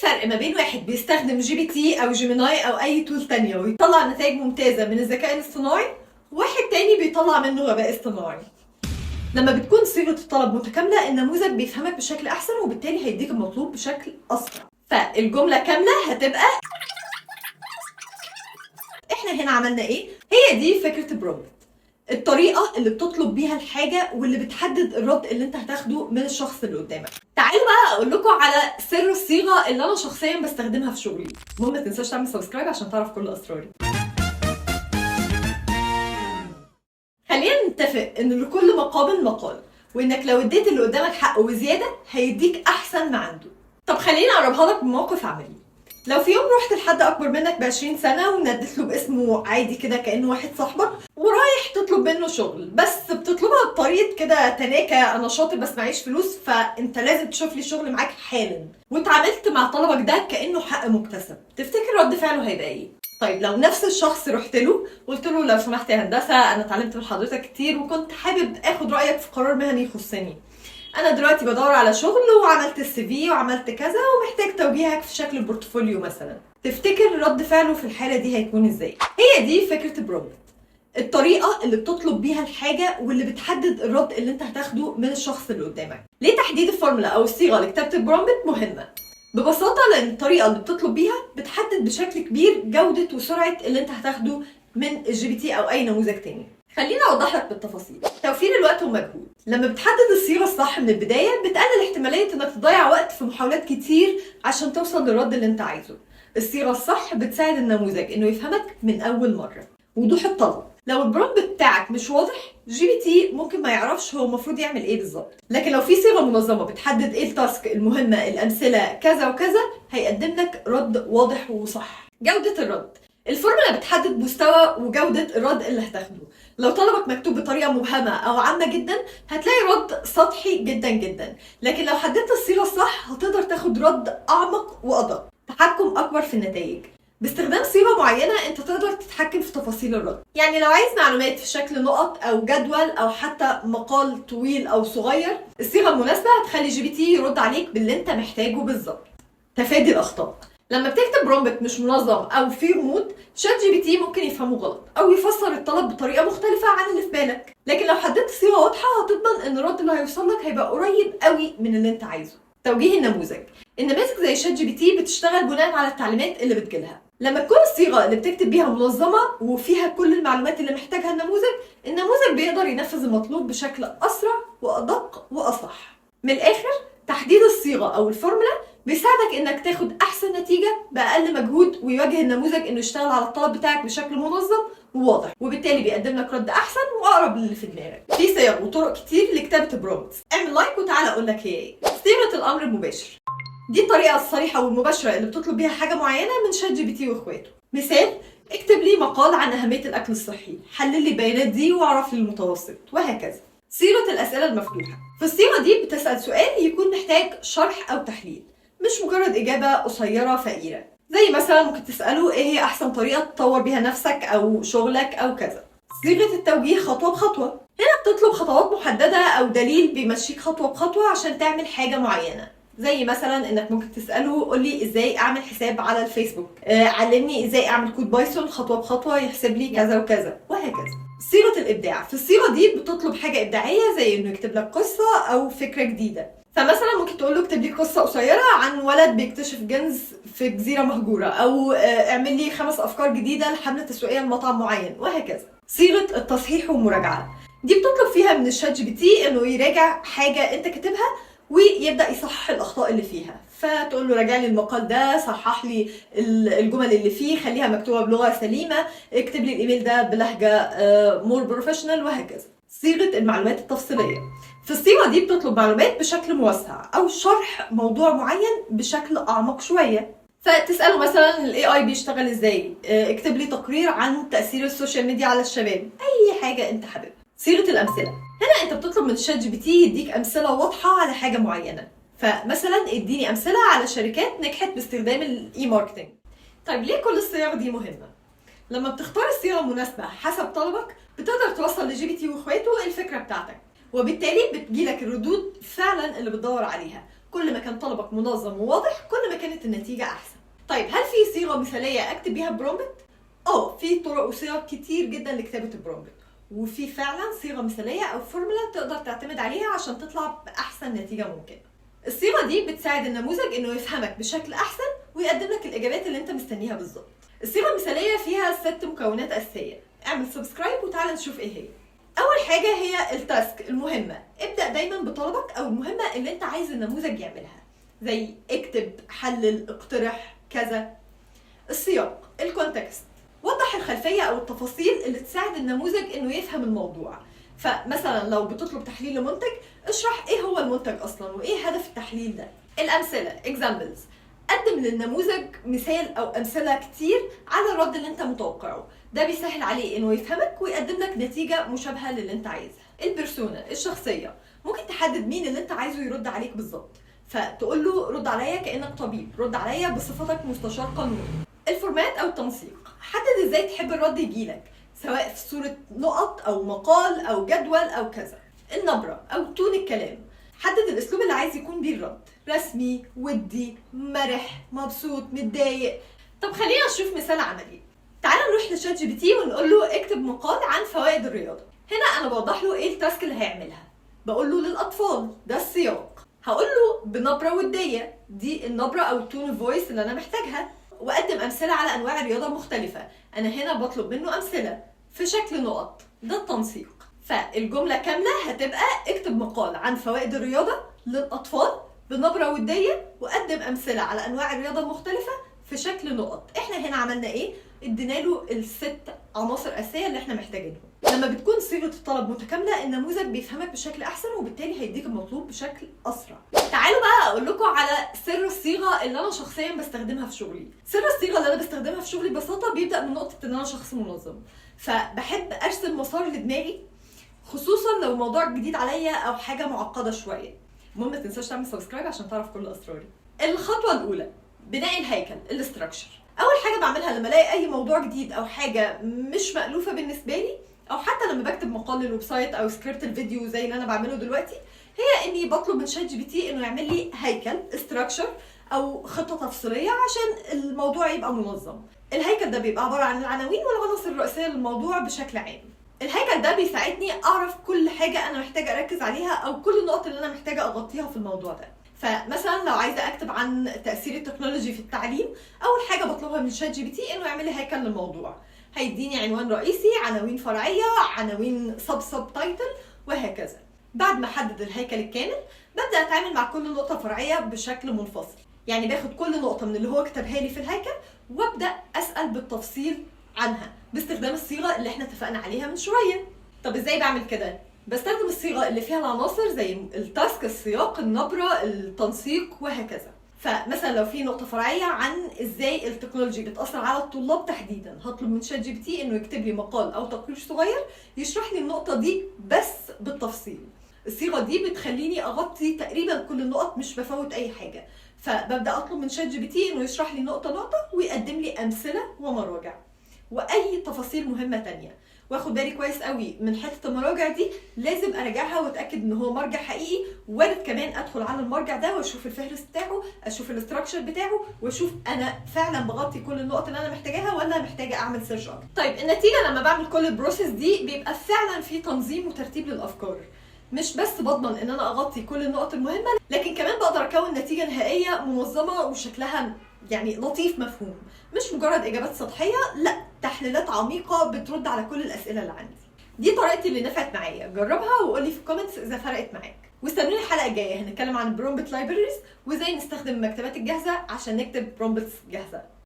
الفرق ما بين واحد بيستخدم GPT او Gemini او اي tool تانية ويطلع نتائج ممتازة من الذكاء الاصطناعي، وواحد تاني بيطلع منه غباء اصطناعي؟ لما بتكون صيغة الطلب متكاملة، النموذج بيفهمك بشكل احسن، وبالتالي هيديك المطلوب بشكل اسرع. فالجملة كاملة هتبقى: احنا هنا عملنا ايه؟ هي دي فكرة prompt، الطريقة اللي بتطلب بيها الحاجة واللي بتحدد الرد اللي انت هتاخده من الشخص اللي قدامك. تعالوا بقى اقول لكم على سر الصيغة اللي انا شخصيا بستخدمها في شغلي. المهم ما تنساش تعمل subscribe عشان تعرف كل اسراري. خلينا نتفق ان لكل مقام مقال، وانك لو اديت اللي قدامك حقه وزيادة هيديك احسن ما عنده. طب خليني اقربها لك بموقف عملي. لو في يوم رحت لحد اكبر منك ب20 سنة وناديت له باسمه عادي كده كانه واحد صاحبك، ورايح تطلب منه شغل، بس بتطلبها بطريقة كده تناكه، انا شاطر بس معيش فلوس، فانت لازم تشوف لي شغل معاك حالا، واتعاملت مع طلبك ده كانه حق مكتسب، تفتكر رد فعله هيبقى ايه؟ طيب لو نفس الشخص رحت له قلت له لو سمحت يا هندسة، انا اتعلمت من حضرتك كتير وكنت حابب اخد رايك في قرار مهني يخصني، انا دلوقتي بدور على شغل وعملت ال CV وعملت كذا ومحتاج توجيهك في شكل ال portfolio مثلا، تفتكر رد فعله في الحالة دي هيكون ازاي؟ هي دي فكرة prompt، الطريقة اللي بتطلب بيها الحاجة واللي بتحدد الرد اللي انت هتاخده من الشخص اللي قدامك. ليه تحديد الفورمولا او الصيغة لكتابه ال prompt مهمة؟ ببساطة لان الطريقة اللي بتطلب بيها بتحدد بشكل كبير جوده وسرعة اللي انت هتاخده من ال GPT او اي نموذج تاني. خليني اوضح لك بالتفاصيل. توفير الوقت والمجهود: لما بتحدد الصيغة الصح من البداية بتقلل احتمالية انك تضيع وقت في محاولات كتير عشان توصل للرد اللي انت عايزه. الصيغة الصح بتساعد النموذج انه يفهمك من اول مرة. وضوح الطلب: لو ال prompt بتاعك مش واضح، GPT ممكن ما يعرفش هو المفروض يعمل ايه بالظبط، لكن لو في صيغة منظمة بتحدد ايه ال task، المهمه، الامثله، كذا وكذا، هيقدم لك رد واضح وصح. جوده الرد: الفورمولا بتحدد مستوى وجودة الرد اللي هتاخده. لو طلبك مكتوب بطريقة مبهمة أو عامة جدا هتلاقي رد سطحي جدا جدا، لكن لو حددت الصيغة الصح هتقدر تاخد رد أعمق وأدق. تحكم أكبر في النتائج: باستخدام صيغة معينة انت تقدر تتحكم في تفاصيل الرد، يعني لو عايز معلومات في شكل نقط او جدول او حتى مقال طويل او صغير، الصيغة المناسبة هتخلي GPT يرد عليك باللي انت محتاجه بالظبط. تفادي الاخطاء: لما بتكتب prompt مش منظم او فيه غموض، ChatGPT ممكن يفهمه غلط او يفسر الطلب بطريقة مختلفة عن اللي في بالك، لكن لو حددت صيغة واضحة هتضمن ان الرد اللي هيوصل لك هيبقى قريب قوي من اللي انت عايزه. توجيه النموذج: النماذج زي ChatGPT بتشتغل بناء على التعليمات اللي بتجيلها. لما تكون الصيغة اللي بتكتب بيها منظمة وفيها كل المعلومات اللي محتاجها النموذج، النموذج بيقدر ينفذ المطلوب بشكل اسرع وادق واصح. من الاخر، تحديد الصيغة او الفورمولا بيساعدك انك تاخد احسن نتيجة باقل مجهود، ويوجه النموذج انه يشتغل على الطلب بتاعك بشكل منظم وواضح، وبالتالي بيقدم لك رد احسن واقرب للي في دماغك. في صيغ وطرق كتير لكتابه prompts، اعمل like وتعالى اقول لك هي ايه. صيغة الامر المباشر: دي الطريقة الصريحة والمباشرة اللي بتطلب بيها حاجة معينة من ChatGPT واخواته. مثال: اكتب لي مقال عن اهمية الاكل الصحي، حلل لي البيانات دي واعرف لي المتوسط، وهكذا. صيغة الاسئلة المفتوحه: في الصيغة دي بتسال سؤال يكون محتاج شرح او تحليل، مش مجرد اجابه قصيرة فقيره، زي مثلا ممكن تساله ايه هي احسن طريقه تطور بيها نفسك او شغلك او كذا. صيغة التوجيه خطوة بخطوه: هنا بتطلب خطوات محددة او دليل بيمشيك خطوة بخطوة عشان تعمل حاجة معينه، زي مثلا انك ممكن تساله قول لي ازاي اعمل حساب على الفيسبوك، علمني ازاي اعمل code Python خطوة بخطوة يحسب لي كذا وكذا، وهكذا. صيغة الابداع: في الصيغة دي بتطلب حاجة ابداعية زي انه يكتب لك قصة او فكرة جديده، فمثلا ممكن تقول له اكتب لي قصة قصيرة عن ولد بيكتشف كنز في جزيرة مهجوره، او اعمل لي 5 افكار جديدة لحمله تسويقية لمطعم معين، وهكذا. صيغة التصحيح والمراجعه: دي بتطلب فيها من ال ChatGPT انه يراجع حاجة انت كاتبها ويبدا يصحح الاخطاء اللي فيها، فتقول له راجع لي المقال ده، صحح لي الجمل اللي فيه، خليها مكتوبة بلغه سليمه، اكتب لي الايميل ده بلهجة more professional، وهكذا. صيغة المعلومات التفصيليه: في الصيغة دي بتطلب معلومات بشكل موسع او شرح موضوع معين بشكل اعمق شويه، فتساله مثلا ال AI بيشتغل ازاي، اكتب لي تقرير عن تاثير ال social media على الشباب، اي حاجة انت حاببها. صيغة الامثلة: هنا انت بتطلب من ال ChatGPT يديك امثلة واضحة على حاجة معينه، فمثلا اديني امثلة على شركات نجحت باستخدام ال e-marketing. طيب ليه كل الصيغ دي مهمة؟ لما بتختار الصيغة المناسبة حسب طلبك بتقدر توصل ل GPT واخواته الفكرة بتاعتك، وبالتالي بتجيلك الردود فعلا اللي بتدور عليها. كل ما كان طلبك منظم وواضح كل ما كانت النتيجة احسن. طيب هل في صيغة مثاليه اكتب بيها prompt؟ في طرق وصيغ كتير جدا لكتابه ال prompt، وفي فعلا صيغة مثاليه او فورمولا تقدر تعتمد عليها عشان تطلع باحسن نتيجة ممكنة. الصيغة دي بتساعد النموذج انه يفهمك بشكل احسن ويقدم لك الاجابات اللي انت مستنيها بالظبط. الصيغة المثالية فيها 6 مكونات اساسية. اعمل subscribe وتعالى نشوف ايه هي. اول حاجة هي ال task، المهمة. ابدا دايما بطلبك او المهمة اللي انت عايز النموذج يعملها، زي اكتب، حلل، اقترح، كذا. السياق، ال context، وضح الخلفية او التفاصيل اللي تساعد النموذج انه يفهم الموضوع. فمثلا لو بتطلب تحليل لمنتج، اشرح ايه هو المنتج اصلا وايه هدف التحليل ده. الامثلة، examples، قدم للنموذج مثال او امثلة كتير على الرد اللي انت متوقعه، ده بيسهل عليه انه يفهمك ويقدم لك نتيجة مشابهة للي انت عايزها. ال persona، الشخصيه، ممكن تحدد مين اللي انت عايزه يرد عليك بالظبط، فتقول له رد عليا كانك طبيب، رد عليا بصفتك مستشار قانوني. ال format او التنسيق، حدد ازاي تحب الرد يجيلك، سواء في صورة نقط أو مقال أو جدول أو كذا. النبرة أو tone الكلام، حدد الأسلوب اللي عايز يكون بيه الرد، رسمي، ودي، مرح، مبسوط، متضايق. طب خلينا نشوف مثال عملي. تعال نروح ل ChatGPT ونقول له اكتب مقال عن فوائد الرياضة. هنا أنا بوضح له إيه ال task اللي هيعملها، بقول له للأطفال، ده السياق. هقول له بنبرة ودية، دي النبرة أو ال tone voice اللي أنا محتاجها، وأقدم أمثلة على أنواع الرياضة المختلفة. أنا هنا بطلب منه أمثلة في شكل نقط، ده التنسيق. فالجملة كاملة هتبقى اكتب مقال عن فوائد الرياضة للأطفال بنبرة ودية وقدم أمثلة على أنواع الرياضة المختلفة في شكل نقط. احنا هنا عملنا ايه؟ ادينا له الست عناصر اساسية اللي احنا محتاجينهم. لما بتكون صيغة الطلب متكاملة النموذج بيفهمك بشكل احسن، وبالتالي هيديك المطلوب بشكل اسرع. تعالوا بقى اقول لكم على سر الصيغة اللي انا شخصيا بستخدمها في شغلي. سر الصيغة اللي انا بستخدمها في شغلي ببساطة بيبدا من نقطة ان انا شخص منظم، فبحب ارسم مسار لدماغي، خصوصا لو موضوع جديد عليا او حاجة معقدة شوية. المهم ما تنساش تعمل subscribe عشان تعرف كل اسراري. الخطوة الاولى بناء الهيكل، ال structure. اول حاجة بعملها لما الاقي اي موضوع جديد او حاجة مش مألوفة بالنسبة لي، او حتى لما بكتب مقال لل website او سكريبت الفيديو زي اللي انا بعمله دلوقتي، هي اني بطلب من ChatGPT انه يعمل لي هيكل، structure، او خطه تفصيلية عشان الموضوع يبقى منظم. الهيكل ده بيبقى عبارة عن العناوين والعناصر الرئيسية للموضوع بشكل عام. الهيكل ده بيساعدني اعرف كل حاجة انا محتاجه اركز عليها او كل النقط اللي انا محتاجه اغطيها في الموضوع ده. فمثلا لو عايزه اكتب عن تاثير ال technology في التعليم، اول حاجة بطلبها من ChatGPT انه يعمل لي هيكل للموضوع. هيديني عنوان رئيسي، عناوين فرعية، عناوين sub sub title، وهكذا. بعد ما احدد الهيكل الكامل ببدا اتعامل مع كل نقطة فرعية بشكل منفصل، يعني باخد كل نقطة من اللي هو كتبها لي في الهيكل وابدا اسال بالتفصيل عنها باستخدام الصيغة اللي احنا اتفقنا عليها من شوية. طب ازاي بعمل كده؟ بستخدم الصيغة اللي فيها العناصر زي ال task، السياق، النبره، التنسيق، وهكذا. فمثلا لو في نقطة فرعية عن ازاي ال technology بتاثر على الطلاب تحديدا، هطلب من ChatGPT انه يكتب لي مقال او تقرير صغير يشرح لي النقطة دي بس بالتفصيل. الصيغة دي بتخليني اغطي تقريبا كل النقط، مش بفوت اي حاجة. فببدا اطلب من ChatGPT انه يشرح لي نقطة نقطة ويقدم لي امثلة ومراجع واي تفاصيل مهمة تانية. واخد بالي كويس قوي من حتة المراجع دي، لازم اراجعها واتاكد ان هو مرجع حقيقي. وارد كمان ادخل على المرجع ده واشوف الفهرس بتاعه، اشوف ال structure بتاعه، واشوف انا فعلا بغطي كل النقط اللي انا محتاجاها ولا محتاجه اعمل search اكتر. طيب النتيجة لما بعمل كل ال process دي بيبقى فعلا في تنظيم وترتيب للافكار. مش بس بضمن ان انا اغطي كل النقط المهمة، لكن كمان بقدر اكون نتيجة نهائية منظمة وشكلها يعني لطيف مفهوم، مش مجرد اجابات سطحية، لا، تحليلات عميقة بترد على كل الاسئلة اللي عندي. دي طريقتي اللي نفعت معايا، جربها وقولي في ال comments اذا فرقت معاك. واستنوني الحلقة الجاية، هنتكلم عن prompt libraries وازاي نستخدم المكتبات الجاهزة عشان نكتب prompts جاهزة.